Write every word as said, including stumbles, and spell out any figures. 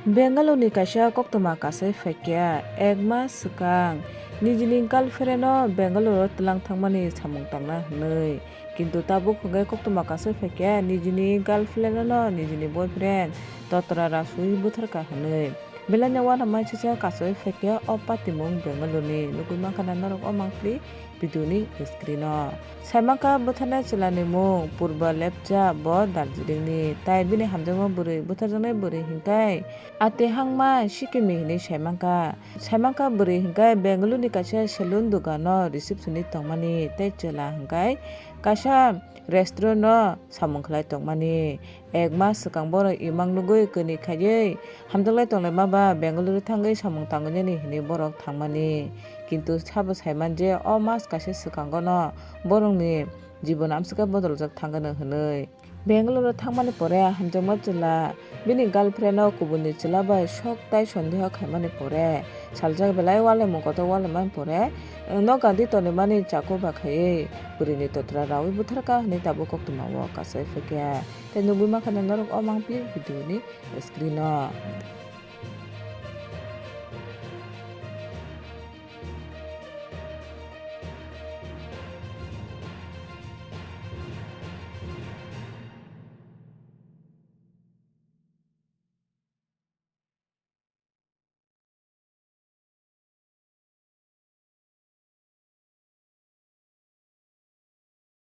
Bengaluru ni kaisa koktwma kasai phaikya, ek mas swkang nijini girlfriend no Bengaluru o twlang thangmani samung tangna hwnwi. Kintu tabuk hwnkhe koktwma kasai phaikya nijini girlfriend no nijini boyfriend totra rasui butharkha hwnwi. Belai no uanama sisa kasai phaikya o patimung Bengaluru ni nugwi mankha na norok o mangpli video ni screen o. Saimankha bwtharnai chwla ni mung Purba Lepcha, bo Darjeeling ni, tai bini hamjakma bwrwi bwtharjaknai bwrwi hwnkhe Ate Hangma Sikimi hinwi saimankha. Saimankha bwrwi hwnkhe Bengaluru ni kaisa salon dogano receptionist tongmani tei chwla hwnkhe kaisa restaurant o samung khlai tongmani. Ek mas swkang borok imang nugwi kwnwi khaiwi hamjaklai tonglaima ba Bengaluru thangwi samung tangwi nani hinwi borok thangmani. Kintu sabo saiman je o mas kaisa swkango no borokni jibon amswkhe bodoljak thangano hwnwi. Bengaluru thangmani pore hamjakma chwla bini girlfriend no kubuni chwla bai sok tai sondeho khaimani pore, saljak belai ualaimung kotor ualaimani pore, nogar di tonwi mani chaku ba khaiwi bwrwini totra raui butharkha hwnwi tabuk koktwma o kasai phaikha. Tei nugwi mankha na norok o mangpili video ni screen o.